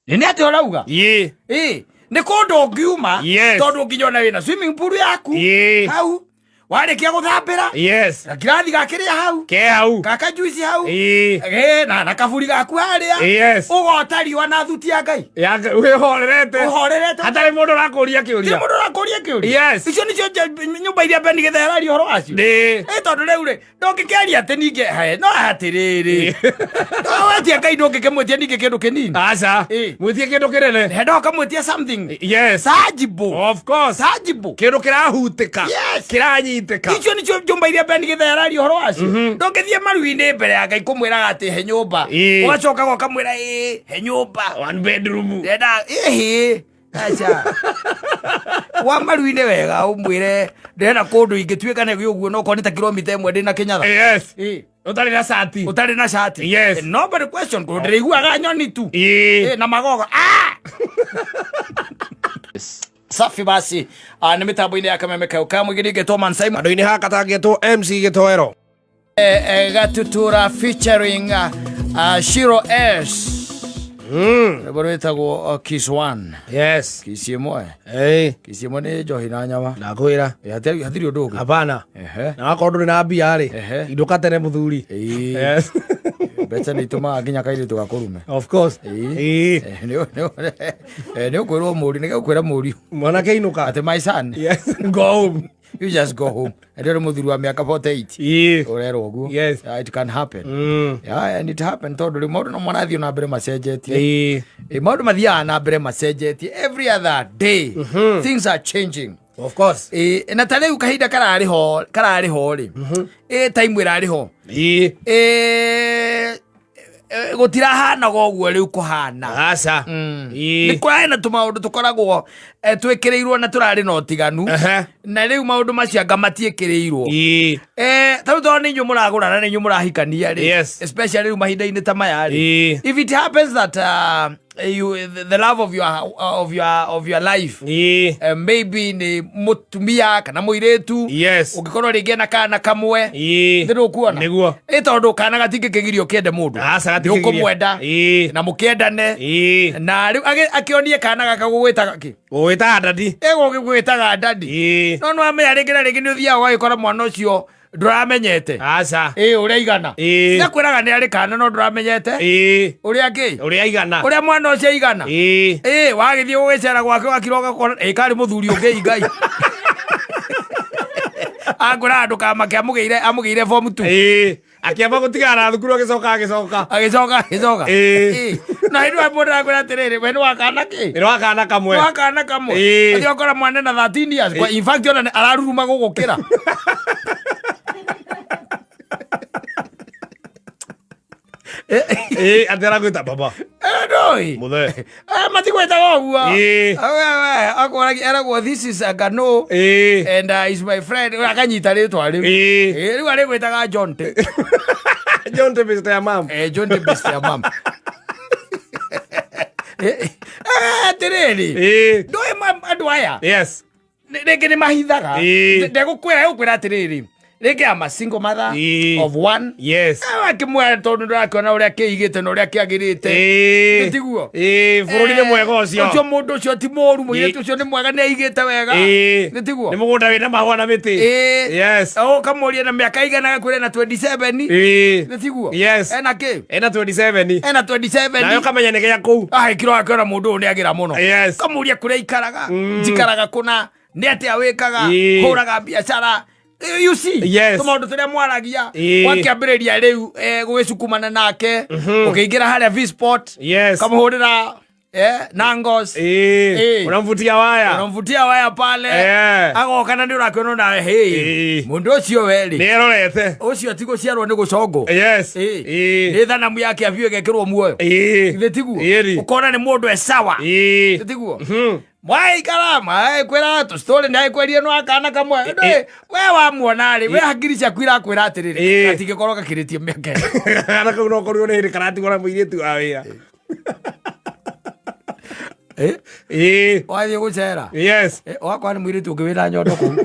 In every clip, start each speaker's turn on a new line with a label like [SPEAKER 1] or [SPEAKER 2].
[SPEAKER 1] Nĩ atĩ ũrauga?
[SPEAKER 2] Ĩĩ.
[SPEAKER 1] Ĩ, nĩ kũndũ ũngiuma.
[SPEAKER 2] Yes.
[SPEAKER 1] Tondũ nginya ona wĩna swimming pool yaku.
[SPEAKER 2] Ĩĩ.
[SPEAKER 1] Hau warĩkia gũthambĩra,
[SPEAKER 2] Yes.
[SPEAKER 1] gakirathi gakĩrĩa hau,
[SPEAKER 2] Ke hau.
[SPEAKER 1] gaka juice hau.
[SPEAKER 2] Ĩĩ.
[SPEAKER 1] Ĩ, na kaburi gaku harĩa.
[SPEAKER 2] Yes.
[SPEAKER 1] Ũgota riũa na thuti ya Ngai.
[SPEAKER 2] Ya wĩhorerete.
[SPEAKER 1] Ũhorerete.
[SPEAKER 2] Hatarĩ mũndũ ũrakũria
[SPEAKER 1] Ti
[SPEAKER 2] kĩũria.
[SPEAKER 1] mũndũ ũrakũria kĩũria.
[SPEAKER 2] Yes.
[SPEAKER 1] Icio nĩcio nyũmba iria Ben Githae araria ũhoro wacio.
[SPEAKER 2] Ĩĩ.
[SPEAKER 1] Ĩ, tondũ rĩu rĩ, ndũngĩkĩaria atĩ ningĩ he, no atĩrĩrĩ, wetia Ngai ndũngĩkĩmwĩtia ningĩ kĩndũ kĩnini.
[SPEAKER 2] Aca.
[SPEAKER 1] Ĩĩ.
[SPEAKER 2] Mwĩtie kĩndũ kĩnene.
[SPEAKER 1] He, no ũkamwĩtia something
[SPEAKER 2] Yes.
[SPEAKER 1] tangible.
[SPEAKER 2] Of course.
[SPEAKER 1] Tangible.
[SPEAKER 2] Kĩndũ kĩrahutĩka.
[SPEAKER 1] Yes.
[SPEAKER 2] Kĩranyitĩka.
[SPEAKER 1] Icio nĩcio nyũmba iria Ben Githae araria ũhoro wacio. Ndũngĩthiĩ maru-inĩ mbere ya Ngai kũmwĩraga atĩ he nyũmba,
[SPEAKER 2] Ĩĩ.
[SPEAKER 1] ũgacoka ũkamwĩra ĩĩ he nyũmba.
[SPEAKER 2] One bedroom.
[SPEAKER 1] Ndĩrenda ĩhĩ aca wa maru-inĩ wega ũmwĩre ndĩrenda kũndũ ingĩtuĩka nĩ ũguo no korwo nĩ ta kilomita 1 ndĩ na Kĩnyatha.
[SPEAKER 2] Yes.
[SPEAKER 1] Ĩĩ.
[SPEAKER 2] Ũtarĩ na cati.
[SPEAKER 1] Ũtarĩ na cati.
[SPEAKER 2] Yes.
[SPEAKER 1] Nobody question, kũndũ ndĩrĩiguaga nyoni tu.
[SPEAKER 2] Ĩĩ.
[SPEAKER 1] Ĩĩ, na magogo. Ah! Safi basi. Ah, nĩ mĩtambo-inĩ ya Kameme Kau Kamũgĩ ningĩtwo Man Simon.
[SPEAKER 2] Andũ-inĩ haka tangĩtwo MC Gĩtoero.
[SPEAKER 1] Gatutura featuring Shiro S. Rwĩmbo rwĩtagwo Kiss One.
[SPEAKER 2] Yes.
[SPEAKER 1] Kiss ĩmwe.
[SPEAKER 2] Ĩĩ.
[SPEAKER 1] Kiss ĩmwe nĩ njohi na nyama.
[SPEAKER 2] Ndakwĩra.
[SPEAKER 1] Eh, hatirĩ ũndũ ũngĩ.
[SPEAKER 2] Hapana.
[SPEAKER 1] Ehe.
[SPEAKER 2] Na wakorwo ndũrĩ na mbia rĩ,
[SPEAKER 1] Ehe.
[SPEAKER 2] indũka tene mũthuri.
[SPEAKER 1] Ĩĩ.
[SPEAKER 2] Yes.
[SPEAKER 1] Mbeca nĩ itũmaga nginya kairĩtu gakũrume.
[SPEAKER 2] Of course.
[SPEAKER 1] Ĩĩ.
[SPEAKER 2] Ĩĩ.
[SPEAKER 1] Eh, nĩ ũkwĩrwo mũriũ, nĩ ũkwĩra mũriũ
[SPEAKER 2] Mwanake inũka.
[SPEAKER 1] atĩ my son,
[SPEAKER 2] Yes. Go home.
[SPEAKER 1] you just go home. Ndio nĩ mũthuri wa mĩaka 48.
[SPEAKER 2] Ĩĩ.
[SPEAKER 1] Ũrerwo ũguo.
[SPEAKER 2] Yes.
[SPEAKER 1] Yeah, it can happen. Yeah, and it happen tondũ rĩu maũndũ no marathiĩ na mbere macenjetie.
[SPEAKER 2] Ĩĩ.
[SPEAKER 1] Ĩ, maũndũ mathiaga na mbere macenjetie every other day. Things are changing.
[SPEAKER 2] Of course.
[SPEAKER 1] Ĩ, na ta rĩu kahinda kararĩ ho kararĩ ho rĩ, ĩ time ĩrarĩ ho.
[SPEAKER 2] Ĩĩ.
[SPEAKER 1] Ĩ, gũtirahanaga ũguo rĩu kũhana.
[SPEAKER 2] Aca.
[SPEAKER 1] Nĩ
[SPEAKER 2] Ĩĩ.
[SPEAKER 1] kũrarĩ na tũmaũndũ tũkoragwo twĩkĩrĩirwo na tũrarĩ na ũtiganu.
[SPEAKER 2] Ehe.
[SPEAKER 1] Na rĩu maũndũ macio anga matiĩkĩrĩirwo.
[SPEAKER 2] Ĩĩ.
[SPEAKER 1] Ta rĩu tondũ nĩ inyuĩ mũragũrana nĩ inyuĩ mũrahikania rĩ.
[SPEAKER 2] Yes.
[SPEAKER 1] Especially rĩu mahinda-inĩ ta maya rĩ.
[SPEAKER 2] Ĩĩ.
[SPEAKER 1] If it happens that you, the love of your, of your, of your life,
[SPEAKER 2] Ĩĩ.
[SPEAKER 1] Maybe nĩ mũtumia kana mũirĩtu,
[SPEAKER 2] Yes.
[SPEAKER 1] ũngĩkorwo rĩngĩ na kana kamwe,
[SPEAKER 2] Ĩĩ.
[SPEAKER 1] nĩ ũkuona
[SPEAKER 2] Nĩguo.
[SPEAKER 1] ĩ tondũ kana gatingĩkĩgirio kĩende mũndũ.
[SPEAKER 2] Aca,
[SPEAKER 1] nĩ
[SPEAKER 2] gatingĩgiria.
[SPEAKER 1] ũkũmwenda
[SPEAKER 2] Ĩĩ.
[SPEAKER 1] na mũkĩendane.
[SPEAKER 2] Ĩĩ.
[SPEAKER 1] Na rĩu akĩonie kana gaka gũgwĩtaga kĩ?
[SPEAKER 2] Gũgwĩtaga daddy.
[SPEAKER 1] Ĩgũgĩgwĩtaga daddy.
[SPEAKER 2] Ĩĩ.
[SPEAKER 1] No nĩwamenya rĩngĩ na rĩngĩ nĩ ũthiaga ũgagĩkora mwana ũcio ndũramenyete.
[SPEAKER 2] Aca.
[SPEAKER 1] Ĩ, ũrĩa igana.
[SPEAKER 2] Ĩĩ.
[SPEAKER 1] Nĩakwĩraga nĩ arĩ kana no ndũramenyete.
[SPEAKER 2] Ĩĩ.
[SPEAKER 1] Ũrĩa kĩ?
[SPEAKER 2] Ũrĩa igana.
[SPEAKER 1] Ũrĩa mwana ũcio igana.
[SPEAKER 2] Ĩĩ.
[SPEAKER 1] Ĩ, wagĩthiĩ gũgĩcera gwake ũgakira ũgakora ĩ karĩ mũthuri ũngĩ Ngai. Akwĩraga ndũkamake amũgĩire form 2.
[SPEAKER 2] Ĩĩ. Akĩamba gũtigana na thukuru agĩcoka agĩcoka.
[SPEAKER 1] Agĩcoka agĩcoka.
[SPEAKER 2] Ĩĩ.
[SPEAKER 1] Ĩ. Na hĩndĩ ĩyo mũndũ akwĩra atĩrĩrĩ, we nĩ wa kana kĩ?
[SPEAKER 2] Nĩ wa kana kamwe.
[SPEAKER 1] Nĩ wa kana kamwe.
[SPEAKER 2] Ĩĩ.
[SPEAKER 1] Athiĩ ũkora mwana na 13 years. Kwa in fact ona araruruma gũgũkĩra.
[SPEAKER 2] Ĩĩ, atĩ arakwĩta baba.
[SPEAKER 1] Ndũĩ.
[SPEAKER 2] Mũthee.
[SPEAKER 1] Matigwĩtaga ũguo.
[SPEAKER 2] Ĩĩ.
[SPEAKER 1] We, akwĩragia eragwo this is a Gano.
[SPEAKER 2] Ĩĩ.
[SPEAKER 1] And is my friend. Akanyita rĩtwa rĩu.
[SPEAKER 2] Ĩĩ.
[SPEAKER 1] Ĩĩ, rĩu arĩgwĩtaga John Te.
[SPEAKER 2] John Te Mr. ya mam.
[SPEAKER 1] John Te Mr. ya mam. Atĩrĩrĩ.
[SPEAKER 2] Ĩĩ.
[SPEAKER 1] Ndũĩ andũ aya.
[SPEAKER 2] Yes.
[SPEAKER 1] Rĩngĩ nĩ mahithaga.
[SPEAKER 2] Ĩĩ.
[SPEAKER 1] Ndegũkwĩra egũkwĩra atĩrĩrĩ, rĩngĩ am a single mother
[SPEAKER 2] Ĩĩ.
[SPEAKER 1] of one.
[SPEAKER 2] Yes.
[SPEAKER 1] Akĩmwĩra tondũ ndũrakĩona ũrĩa kĩigĩte na ũrĩa kĩagĩrĩte.
[SPEAKER 2] Ĩĩ.
[SPEAKER 1] Nĩ tiguo?
[SPEAKER 2] Ĩĩ, bũrũri nĩ mwega ũcio.
[SPEAKER 1] Ũcio mũndũ ũcio ti mũru, mũirĩtu ũcio nĩ mwega, nĩ aigĩte wega.
[SPEAKER 2] Ĩĩ.
[SPEAKER 1] Nĩ tiguo?
[SPEAKER 2] Nĩ mũgũnda wĩna mahũa na mĩtĩ.
[SPEAKER 1] Ĩĩ.
[SPEAKER 2] Yes.
[SPEAKER 1] Ũkamũria na mĩaka igana agakwĩra na 27.
[SPEAKER 2] Ĩĩ.
[SPEAKER 1] Nĩ tiguo?
[SPEAKER 2] Yes.
[SPEAKER 1] Ena kĩ?
[SPEAKER 2] Ena 27.
[SPEAKER 1] Ena 27.
[SPEAKER 2] Nawe ũkamenya nĩ gĩa kũu.
[SPEAKER 1] Ahĩkirwo akĩona mũndũ ũyũ nĩ agĩra mũno.
[SPEAKER 2] Yes.
[SPEAKER 1] Ũkamũria kũrĩa aikaraga, njikaraga kũna, nĩ atĩa wĩkaga,
[SPEAKER 2] Ĩĩ.
[SPEAKER 1] hũraga biacara. You see?
[SPEAKER 2] Yes.
[SPEAKER 1] Tũmaũndũ tũrĩa mwaragia.
[SPEAKER 2] Ĩĩ.
[SPEAKER 1] Wakĩambĩrĩria rĩu gũgĩcukumana nake, ũkĩingĩra harĩa V-Spot,
[SPEAKER 2] Yes.
[SPEAKER 1] ũkamũhũrĩra nangos.
[SPEAKER 2] Ĩĩ.
[SPEAKER 1] Ĩĩ.
[SPEAKER 2] Unamvutia waya.
[SPEAKER 1] Unamvutia waya pale. Agoka na nĩ ũrakĩona nawe, hey,
[SPEAKER 2] Ĩĩ.
[SPEAKER 1] mũndũ ũcio we rĩ.
[SPEAKER 2] Nĩ erorete.
[SPEAKER 1] Ũcio ti gũciarwo nĩ gũcongwo.
[SPEAKER 2] Yes.
[SPEAKER 1] Ĩĩ.
[SPEAKER 2] Ĩĩ.
[SPEAKER 1] Nĩ thanamu yake abiũ ĩgekĩrwo muoyo.
[SPEAKER 2] Ĩĩ.
[SPEAKER 1] Githĩ tiguo?
[SPEAKER 2] Ĩĩri.
[SPEAKER 1] Ũkona nĩ mũndũ e sawa.
[SPEAKER 2] Ĩĩ.
[SPEAKER 1] Githĩ tiguo? Mwaikara mwakwĩra tũstory nĩ agĩkwerie no akana kamwe. Ndũĩ, we wamuona rĩ, we hakiri ciaku irakwĩra atĩrĩrĩ,
[SPEAKER 2] Ĩĩ.
[SPEAKER 1] gatingĩkorwo gakĩrĩtie mĩaka ĩno.
[SPEAKER 2] Kana kau no korirwo nĩ hĩndĩ karatigwo na mũirĩtu wa wĩra. Ĩĩ.
[SPEAKER 1] Wathiĩ gũcera.
[SPEAKER 2] Yes.
[SPEAKER 1] Wakwa nĩ mũirĩtu ũngĩ wĩna nyondo kũu.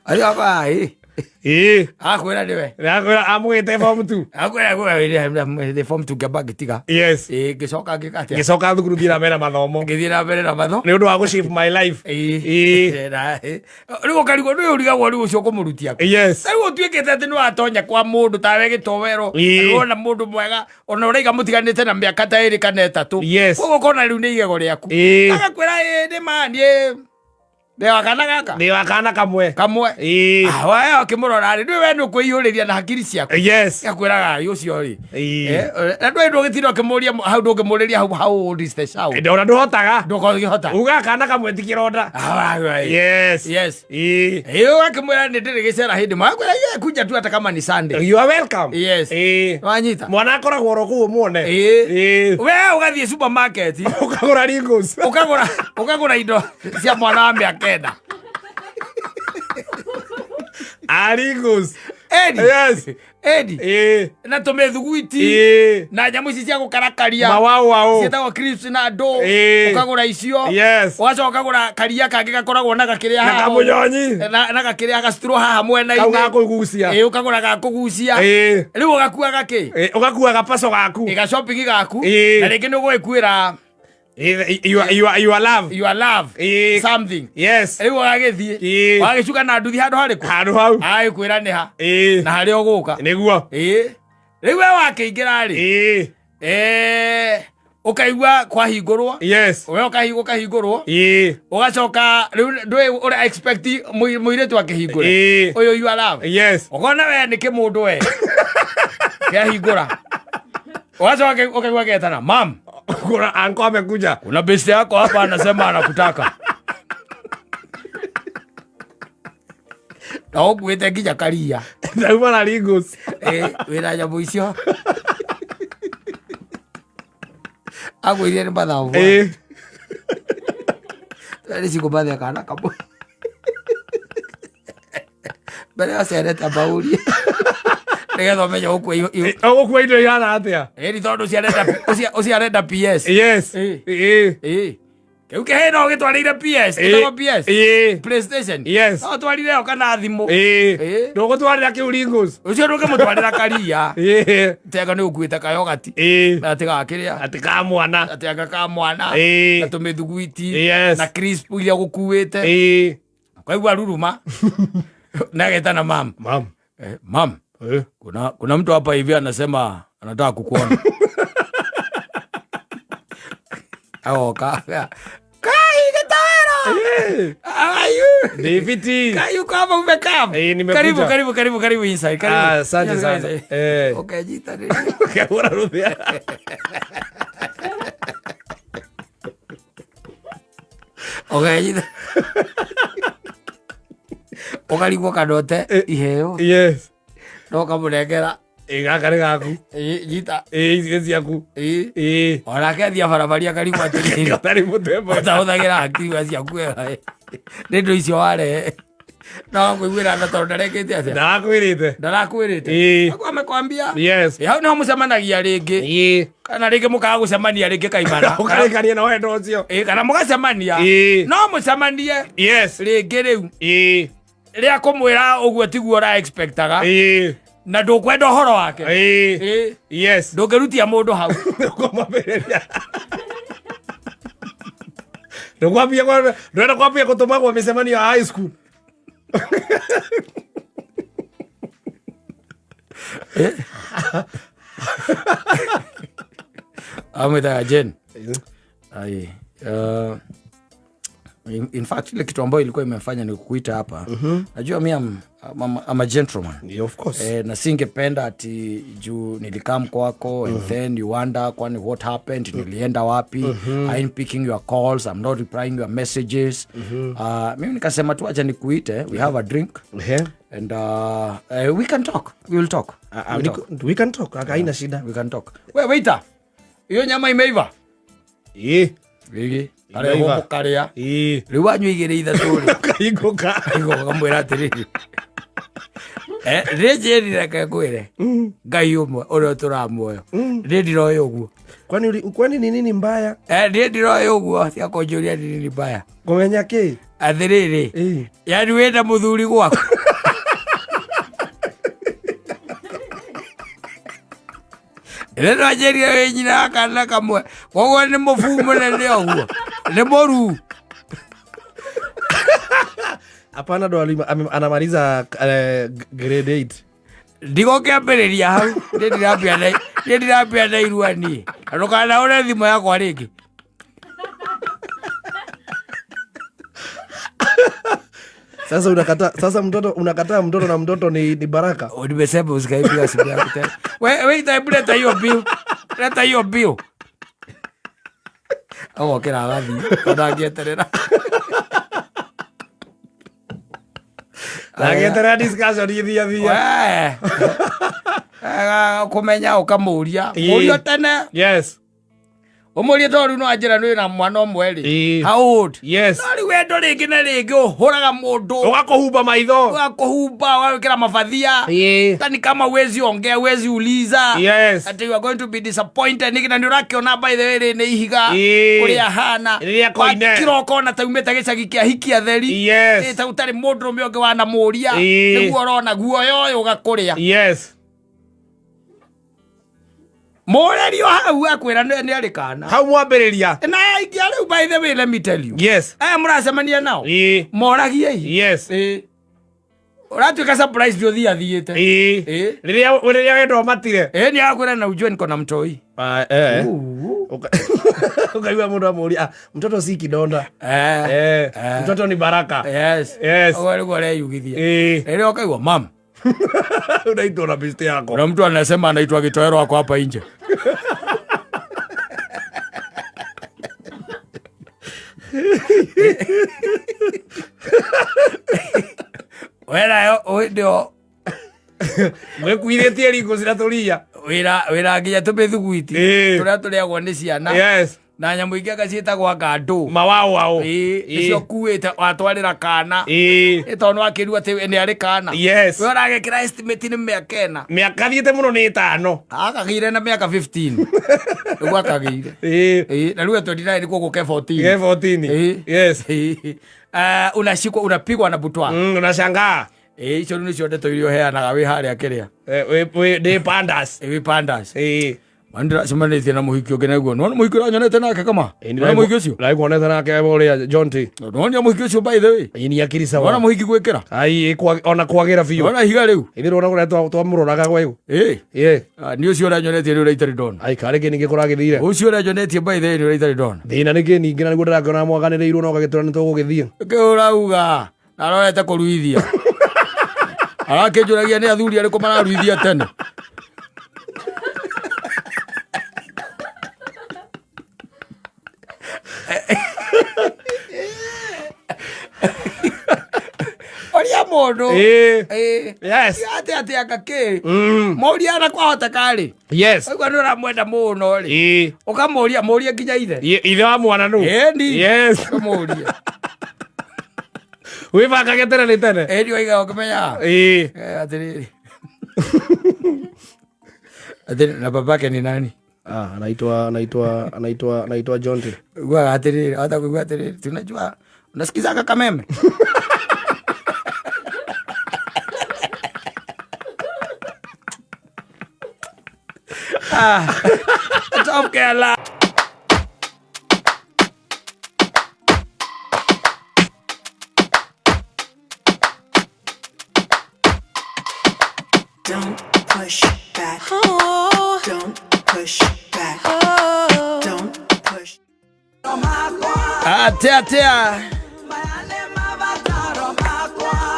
[SPEAKER 1] Athiĩ wakwa, ĩ.
[SPEAKER 2] Ĩĩ.
[SPEAKER 1] Akwĩra nĩwe.
[SPEAKER 2] Akwĩra amũgĩte form 2.
[SPEAKER 1] Akwĩra gwĩ form 2 ngĩamba ngĩtiga.
[SPEAKER 2] Yes.
[SPEAKER 1] Ĩĩ, ngĩcoka ngĩka atĩa?
[SPEAKER 2] Ngĩcoka thukuru thiĩ na mbere na mathomo.
[SPEAKER 1] Ngĩthiĩ na mbere na matho.
[SPEAKER 2] Nĩ ũndũ wa gũ shape my life.
[SPEAKER 1] Ĩĩ.
[SPEAKER 2] Ĩĩ.
[SPEAKER 1] Na, ĩ. Rĩu ũkarigwo nĩ ũrigagwo rĩu ũcio ũkũmũrutia kũ.
[SPEAKER 2] Yes.
[SPEAKER 1] Rĩu ũtuĩkĩte atĩ nĩ watonya kwa mũndũ tawe gĩtowero.
[SPEAKER 2] Ĩĩ.
[SPEAKER 1] Wona mũndũ mwega ona ũraiga mũtiganĩte na mĩaka ta ĩrĩ kana ĩtatũ.
[SPEAKER 2] Yes.
[SPEAKER 1] Koguo ũkona rĩu nĩ igego rĩaku.
[SPEAKER 2] Ĩĩ.
[SPEAKER 1] Agakwĩra ĩĩ nĩ ma niĩ ndĩ wa kana gaka.
[SPEAKER 2] Ndĩ wa kana kamwe.
[SPEAKER 1] Kamwe.
[SPEAKER 2] Ĩĩ.
[SPEAKER 1] Ah, we ũkĩmũrora rĩ ndũĩ we nĩ ũkwĩiyũrĩria na hakiri ciaku.
[SPEAKER 2] Yes.
[SPEAKER 1] Akwĩraga ũcio rĩ.
[SPEAKER 2] Ĩĩ.
[SPEAKER 1] Eh, na ndũĩ ndũgĩtinda ũkĩmũria hau ndũngĩmũrĩria hau how old is the child.
[SPEAKER 2] Ndona ndũhotaga.
[SPEAKER 1] Ndũkũhota.
[SPEAKER 2] Uga kana kamwe ti kĩronda.
[SPEAKER 1] Ah, right.
[SPEAKER 2] Yes.
[SPEAKER 1] Yes.
[SPEAKER 2] Ĩĩ.
[SPEAKER 1] Ĩĩ ũgakĩmwĩra nĩ ndĩrĩ gĩcera hĩndĩ ĩmwe. Akwĩra ye kunja tu hata kama ni Sunday.
[SPEAKER 2] You are welcome.
[SPEAKER 1] Yes.
[SPEAKER 2] Ĩĩ.
[SPEAKER 1] Wanyita.
[SPEAKER 2] Mwana akoragwo oro kũu ũmuone.
[SPEAKER 1] Ĩĩ.
[SPEAKER 2] Ĩĩ.
[SPEAKER 1] We ũgathiĩ supermarket
[SPEAKER 2] Ũkagũra Ringos.
[SPEAKER 1] ũkagũra ũkagũra indo cia mwana wa mĩaka ĩna.
[SPEAKER 2] Ah, Ringos.
[SPEAKER 1] Edi.
[SPEAKER 2] Yes.
[SPEAKER 1] Edi.
[SPEAKER 2] Ĩĩ.
[SPEAKER 1] Na tũmĩthuguiti
[SPEAKER 2] Ĩĩ.
[SPEAKER 1] na nyamũ ici cia gũkarakaria.
[SPEAKER 2] Mawau wau.
[SPEAKER 1] Ciĩtagwo crisps na ndũ.
[SPEAKER 2] Ĩĩ.
[SPEAKER 1] Ũkagũra icio.
[SPEAKER 2] Yes.
[SPEAKER 1] Ũgacoka ũkagũra karia kangĩ gakoragwo na gakĩrĩa
[SPEAKER 2] Na
[SPEAKER 1] haha.
[SPEAKER 2] kamũnyonyi.
[SPEAKER 1] Na gakĩrĩa gacituro haha mwena-inĩ.
[SPEAKER 2] Kau ga kũgucia.
[SPEAKER 1] Ĩĩ ũkagũra ga kũgucia.
[SPEAKER 2] Ĩĩ.
[SPEAKER 1] Rĩu ũgakua gakĩ?
[SPEAKER 2] Ĩĩ, Ũgakua gapaco gaku.
[SPEAKER 1] Ĩga shopping gaku.
[SPEAKER 2] Ĩĩ.
[SPEAKER 1] Na rĩngĩ nĩ ũgũgĩkuĩra
[SPEAKER 2] Ĩĩ, Your love.
[SPEAKER 1] your love
[SPEAKER 2] Ĩĩ.
[SPEAKER 1] something.
[SPEAKER 2] Yes.
[SPEAKER 1] Rĩu ũgagĩthiĩ.
[SPEAKER 2] Ĩĩ.
[SPEAKER 1] Ũgagĩcuka na nduthi handũ harĩkũ?
[SPEAKER 2] Handũ hau.
[SPEAKER 1] Agagĩkwĩra nĩ ha.
[SPEAKER 2] Ĩĩ.
[SPEAKER 1] Na harĩa ũgũka.
[SPEAKER 2] Nĩguo.
[SPEAKER 1] Ĩĩ. Rĩu we wakĩingĩra rĩ.
[SPEAKER 2] Ĩĩ.
[SPEAKER 1] Eh, ũkaigua kwahingũrwo.
[SPEAKER 2] Yes.
[SPEAKER 1] We ũkahingũrwo.
[SPEAKER 2] Ĩĩ.
[SPEAKER 1] Ũgacoka rĩu ndũĩ ũrĩa expect mũirĩtu akĩhingũre.
[SPEAKER 2] Ĩĩ.
[SPEAKER 1] Ũyũ you love.
[SPEAKER 2] Yes.
[SPEAKER 1] Ũkona we nĩ kĩmũndũ we. Kĩahingũra. Ũgacoka ũkaigua getana, "Mam,
[SPEAKER 2] Kuna anko amekuja.
[SPEAKER 1] kuna besti yako hapa anasema anakutaka." Na ũkuĩte nginya karia.
[SPEAKER 2] Ndauma na Ringos.
[SPEAKER 1] Eh, wĩna nyamũ icio. Akwĩrire nĩ mathabu.
[SPEAKER 2] Ĩĩ.
[SPEAKER 1] Nĩ cikũmathia kana kamwe. Mbere ya ciareta mbaũrie. Nĩgetha ũmenye ũkua
[SPEAKER 2] Ũgũkua indo ihana atĩa?
[SPEAKER 1] ĩni tondũ ũcio arenda PS.
[SPEAKER 2] Yes.
[SPEAKER 1] Ĩĩ.
[SPEAKER 2] Ĩĩ.
[SPEAKER 1] Ĩĩ. Kĩu kĩhĩ no ũgĩtwarĩire PS. Gĩtagwo PS.
[SPEAKER 2] Ĩĩ.
[SPEAKER 1] PlayStation.
[SPEAKER 2] Yes.
[SPEAKER 1] No ũtwarire yo kana thimũ.
[SPEAKER 2] Ĩĩ.
[SPEAKER 1] Ĩĩ.
[SPEAKER 2] Ndũgũtwarĩra kĩu Ringos.
[SPEAKER 1] Ũcio ndũngĩmũtwarĩra karia.
[SPEAKER 2] Ĩĩ.
[SPEAKER 1] Tega nĩ ũkuĩte kayogati.
[SPEAKER 2] Ĩĩ.
[SPEAKER 1] Na atĩ gakĩrĩa.
[SPEAKER 2] Atĩ ka mwana.
[SPEAKER 1] Atĩ anga ka mwana.
[SPEAKER 2] Ĩĩ.
[SPEAKER 1] Na tũmĩthuguiti.
[SPEAKER 2] Yes.
[SPEAKER 1] Na crisp iria ũgũkuĩte.
[SPEAKER 2] Ĩĩ.
[SPEAKER 1] Ukaigua ruruma. Na agetana mam.
[SPEAKER 2] Mam.
[SPEAKER 1] Eh, mam.
[SPEAKER 2] Eh.
[SPEAKER 1] Kuna mtu hapa hivi anasema anataka kukuona. Agoka. Kai gĩtowero.
[SPEAKER 2] Ĩĩ.
[SPEAKER 1] How are you?
[SPEAKER 2] David.
[SPEAKER 1] Kai uko hapa umekaa.
[SPEAKER 2] Eh, nimekuja.
[SPEAKER 1] Karibu karibu karibu karibu inside. Karibu.
[SPEAKER 2] Ah, asante sana. Eh.
[SPEAKER 1] Ukajita nini?
[SPEAKER 2] Ũkehũra rũthĩa.
[SPEAKER 1] Ukajita. Ũkarigwo kana ũte iheo
[SPEAKER 2] Yes.
[SPEAKER 1] no ũkamũnengera
[SPEAKER 2] Ĩĩ gaka nĩ gaku.
[SPEAKER 1] Ĩ, nyita
[SPEAKER 2] Ĩĩ ici nĩ ciaku.
[SPEAKER 1] Ĩ.
[SPEAKER 2] Ĩĩ.
[SPEAKER 1] Onake athiĩ barabari akarigwo atĩrĩrĩ
[SPEAKER 2] Gatarĩ mũtwe mwega.
[SPEAKER 1] ũtahũthagĩra hakiri wa ciaku wega ĩ. Nĩ indo icio warehe no kũiguĩra tha tondũ ndarekĩte atĩa
[SPEAKER 2] Ndarakwĩrĩte.
[SPEAKER 1] ndarakwĩrĩte
[SPEAKER 2] Ĩĩ.
[SPEAKER 1] Aku amekwambia
[SPEAKER 2] Yes.
[SPEAKER 1] Ĩ, hau nĩho mũcemanagia rĩngĩ
[SPEAKER 2] Ĩĩ.
[SPEAKER 1] kana rĩngĩ mũkaga gũcemania rĩngĩ kaimana
[SPEAKER 2] Ũkarĩkania na wendo ũcio.
[SPEAKER 1] Ĩ, kana mũgacemania
[SPEAKER 2] Ĩĩ.
[SPEAKER 1] no mũcemanie
[SPEAKER 2] Yes.
[SPEAKER 1] rĩngĩ rĩu
[SPEAKER 2] Ĩĩ.
[SPEAKER 1] rĩa kũmwĩra ũguo tiguo ũra expectaga
[SPEAKER 2] Ĩĩ.
[SPEAKER 1] na ndũkwenda ũhoro wake
[SPEAKER 2] Ĩĩ.
[SPEAKER 1] Ĩ,
[SPEAKER 2] Yes.
[SPEAKER 1] ndũngĩrutia mũndũ hau
[SPEAKER 2] Ndũkwambĩrĩria. Ndũkwambia ndũrenda kwambia gũtũmagwo mĩcemanio ya high school.
[SPEAKER 1] Amwĩtaga Jane. Ai, in fact ile kitu ambayo ilikuwa imefanya ni kukuita hapa. Najua mi I'm a gentleman.
[SPEAKER 2] Yeah, of course.
[SPEAKER 1] Eh, na singependa ati juu nilikam kwako and then you wonder kwani what happened, nilienda wapi, I ain't picking your calls, I'm not replying your messages. Mimi nikasema tu acha nikuite, we have a drink
[SPEAKER 2] Ehe.
[SPEAKER 1] and we can talk, we will talk.
[SPEAKER 2] Ah, we can talk. Haina shida.
[SPEAKER 1] We can talk. We waiter, hiyo nyama imeiva?
[SPEAKER 2] Ĩĩ.
[SPEAKER 1] Ĩĩ. Karĩa
[SPEAKER 2] Imeiva.
[SPEAKER 1] gũkũkarĩa.
[SPEAKER 2] Ĩĩ.
[SPEAKER 1] Rĩu wanyua igĩrĩ ithatũ rĩ,
[SPEAKER 2] Ũkahingũka.
[SPEAKER 1] ngamwĩra atĩrĩrĩ, niĩ njĩrire reke ngwĩre Ngai ũmwe ũrĩa ũtũraga muoyo, niĩ ndiroĩ ũguo.
[SPEAKER 2] Kwani ni nini mbaya?
[SPEAKER 1] Niĩ ndiroĩ ũguo, tia kũnjũria nĩ nini mbaya.
[SPEAKER 2] Kũmenya kĩ?
[SPEAKER 1] Atĩrĩrĩ,
[SPEAKER 2] Ĩĩ.
[SPEAKER 1] yani wĩna mũthuri gwaku. Rä nwanjärire wä nyina wa kana kamwe koguo nä må buu må nene å guo nä må ru.
[SPEAKER 2] Hapana, ndo anamaliza grade 8.
[SPEAKER 1] Ndigåkä ria hau nä ndirambia na irua niä na ndå kanaå re thimå yakwa rä ngä.
[SPEAKER 2] Sasa unakataa, sasa mtoto unakataa mtoto na mtoto ni baraka.
[SPEAKER 1] Nimesema usikaipiga simu yangu tena. We hebu leta hiyo bill. Leta hiyo bill. Agokĩra agathiĩ tondũ angĩeterera.
[SPEAKER 2] Agieterera discussion ithia thia.
[SPEAKER 1] We. Kũmenya ũkamũria.
[SPEAKER 2] Ĩĩ.
[SPEAKER 1] Mũrio tene.
[SPEAKER 2] Yes.
[SPEAKER 1] Ũmũrie tondũ rĩu no anjĩra nĩ wĩna mwana ũmwe rĩ.
[SPEAKER 2] Ĩĩ.
[SPEAKER 1] How old?
[SPEAKER 2] Yes.
[SPEAKER 1] No rĩu wendo rĩngĩ na rĩngĩ ũhũraga mũndũ.
[SPEAKER 2] Ũgakũhumba maitho.
[SPEAKER 1] Ũgakũhumba, ũgagwĩkĩra mabathia.
[SPEAKER 2] Ĩĩ.
[SPEAKER 1] Hata ni kama huwezi ongea, huwezi uliza.
[SPEAKER 2] Yes.
[SPEAKER 1] Ati you are going to be disappointed niki na nĩ ũrakĩona by the way rĩ nĩ ihiga
[SPEAKER 2] Ĩĩ.
[SPEAKER 1] ũrĩa ahana.
[SPEAKER 2] Rĩrĩa koine.
[SPEAKER 1] Wakĩroka ona taumĩte gĩcagi kĩa hiki atheri.
[SPEAKER 2] Yes.
[SPEAKER 1] Ĩ, ta ũtarĩ mũndũrũme ũngĩ wanamũria.
[SPEAKER 2] Ĩĩ.
[SPEAKER 1] Nĩguo ũrona guoya ũyũ ũgakũrĩa.
[SPEAKER 2] Yes.
[SPEAKER 1] Mũrerio hau akwĩra nĩ arĩ kana.
[SPEAKER 2] Hau mwambĩrĩria.
[SPEAKER 1] Na aingĩ a rĩu by the way let me tell you.
[SPEAKER 2] Yes.
[SPEAKER 1] Aya mũracemania nao.
[SPEAKER 2] Ĩĩ.
[SPEAKER 1] Moragiei.
[SPEAKER 2] Yes.
[SPEAKER 1] Ĩĩ. Ũratuĩka surprise nĩ ũthiĩ athiĩte.
[SPEAKER 2] Ĩĩ.
[SPEAKER 1] Ĩĩ.
[SPEAKER 2] Rĩrĩa wendo matire.
[SPEAKER 1] Ĩĩ nĩ akwĩra na ujue niko na mtoi.
[SPEAKER 2] Ah, eh. Ukaigua mũndũ amũria, ah, mtoto si kidonda.
[SPEAKER 1] Eh.
[SPEAKER 2] Eh, mtoto ni baraka.
[SPEAKER 1] Yes.
[SPEAKER 2] Yes.
[SPEAKER 1] Ũguo nĩguo areyugithia.
[SPEAKER 2] Ĩĩ.
[SPEAKER 1] Rĩrĩa ũkaigua mam.
[SPEAKER 2] Unaitwa na besti yako.
[SPEAKER 1] Kuna mtu anasema anaitwa Gitoero ako hapa nje. Wera yo ndio
[SPEAKER 2] Mwĩkuithĩtie ringo ciratũria.
[SPEAKER 1] wĩra wĩra nginya tũmĩthuguiti
[SPEAKER 2] Ĩĩ.
[SPEAKER 1] tũrĩa tũrĩagwo nĩ ciana
[SPEAKER 2] Yes.
[SPEAKER 1] na nyamũ ingĩ anga ciĩtagwo ngandũ.
[SPEAKER 2] Mawao wao.
[SPEAKER 1] Ĩĩ, nĩcio kuĩte watwarĩra kana.
[SPEAKER 2] Ĩĩ.
[SPEAKER 1] Ĩ tondũ nĩwakĩrua atĩ nĩ arĩ kana.
[SPEAKER 2] Yes.
[SPEAKER 1] We ũragekĩra estimate nĩ mĩaka 4.
[SPEAKER 2] Mĩaka thiĩte mũno nĩ 5.
[SPEAKER 1] Akagĩire na mĩaka 15. Nĩguo akagĩire.
[SPEAKER 2] Ĩĩ.
[SPEAKER 1] Ĩĩ, na rĩu e 29 nĩkuo gũke 14.
[SPEAKER 2] Ge 14.
[SPEAKER 1] Ĩĩ.
[SPEAKER 2] Yes.
[SPEAKER 1] Ĩĩ. Unashikwa unapigwa na butwa.
[SPEAKER 2] Unashangaa.
[SPEAKER 1] Ĩĩ, icio rĩu nĩcio ndeto iria ũheanaga wĩ harĩa kĩrĩa.
[SPEAKER 2] Eh, wĩ ndĩ pandas.
[SPEAKER 1] Ĩ, wĩ pandas.
[SPEAKER 2] Ĩĩ.
[SPEAKER 1] Mandĩracemanĩtie na mũhiki ũngĩ naguo. Nĩwona mũhiki ũrĩa nyonete nake kama? Nĩwona mũhiki ũcio?
[SPEAKER 2] Ndĩraiguonete nake ũrĩa John T.
[SPEAKER 1] Nĩwona mũhiki ũcio by the way?
[SPEAKER 2] Ĩĩ, nĩ akiri
[SPEAKER 1] Nĩwona
[SPEAKER 2] sawa.
[SPEAKER 1] mũhiki gwĩkĩra?
[SPEAKER 2] Ai, ona kwagĩra biũ.
[SPEAKER 1] Nĩwona ihiga rĩu?
[SPEAKER 2] Ithuĩ ndĩrona kũrĩa twamũroraga gweu.
[SPEAKER 1] Ĩĩ.
[SPEAKER 2] Ĩĩ.
[SPEAKER 1] Ah, nĩ ũcio ũrĩa nyonetie nĩ ũrĩa itarĩ ndona.
[SPEAKER 2] Ai, karĩ kĩ ningĩ kũragĩthire.
[SPEAKER 1] Ũcio ũrĩa nyonetie by the way nĩ ũrĩa itarĩ ndona.
[SPEAKER 2] Thĩna nĩ kĩ ningĩ na nĩguo ndĩrakĩona mwaganĩrĩirwo na ũgagĩtwĩra nĩ tũgũgĩthiĩ.
[SPEAKER 1] Kĩ ũrauga? Na arorete kũruithia. Arakĩnjũragia nĩ athuri arĩkũ mararuithia tene. Oria mũndũ.
[SPEAKER 2] Ĩĩ.
[SPEAKER 1] Ĩĩ.
[SPEAKER 2] Yes.
[SPEAKER 1] Atĩ atĩ anga kĩ. Mũria na kwahoteka rĩ.
[SPEAKER 2] Yes.
[SPEAKER 1] Ũigua nĩ ũramwenda mũno rĩ.
[SPEAKER 2] Ĩĩ.
[SPEAKER 1] Ũkamũria mũrie nginya ithe.
[SPEAKER 2] Ithe wa mwana nũ?
[SPEAKER 1] Ĩni.
[SPEAKER 2] Yes.
[SPEAKER 1] Ũkamũria.
[SPEAKER 2] Wĩbangage tene nĩ tene.
[SPEAKER 1] Ĩni waiga ũkĩmenya.
[SPEAKER 2] Ĩĩ.
[SPEAKER 1] Atĩrĩrĩ. Atĩrĩ, na babake ni nani?
[SPEAKER 2] Ah, anaitwa John T.
[SPEAKER 1] Gua atĩrĩrĩ, hata kuigua atĩrĩrĩ, tunajua unasikizaga kameme. Ah, Top Kerala.
[SPEAKER 3] Don't push back.
[SPEAKER 4] Oh,
[SPEAKER 3] Don't push back.
[SPEAKER 4] oh.
[SPEAKER 3] Don't push.
[SPEAKER 1] Atea atea.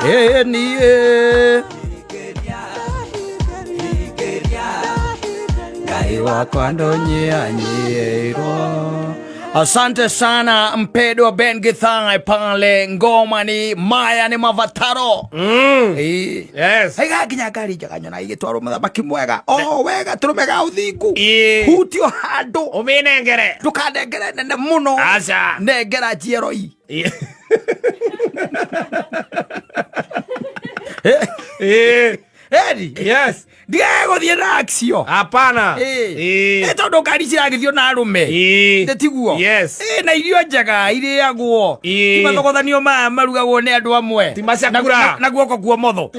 [SPEAKER 1] Eh ni eh. Ngai wakwa ndonyianyiirwo. Asante sana mpedwa Ben Githai pale, ngoma ni Maya ni Mavataro.
[SPEAKER 2] Yes.
[SPEAKER 1] Aiga nginya ngari njega nyona igĩtwarwo mũthamaki mwega o wega tũrũme ga ũthingu.
[SPEAKER 2] Ĩĩ.
[SPEAKER 1] Hutio handũ
[SPEAKER 2] Ũmĩnengere.
[SPEAKER 1] ndũkanengere nene mũno.
[SPEAKER 2] Aca.
[SPEAKER 1] Nengera njeroi.
[SPEAKER 2] Ĩĩ. Ĩĩ.
[SPEAKER 1] Eri.
[SPEAKER 2] Yes.
[SPEAKER 1] Ndigage gũthiĩ na acio.
[SPEAKER 2] Hapana.
[SPEAKER 1] Ĩĩ.
[SPEAKER 2] Ĩĩ.
[SPEAKER 1] Ĩ, tondũ ngari ciragĩthio na arũme.
[SPEAKER 2] Ĩĩ.
[SPEAKER 1] Nĩ tiguo?
[SPEAKER 2] Yes.
[SPEAKER 1] Ĩ, na irio njega irĩagwo.
[SPEAKER 2] Ĩĩ.
[SPEAKER 1] Ti mathogothanio maya marugagwo nĩ andũ amwe.
[SPEAKER 2] Ti macakura.
[SPEAKER 1] Na guoko kuo motho.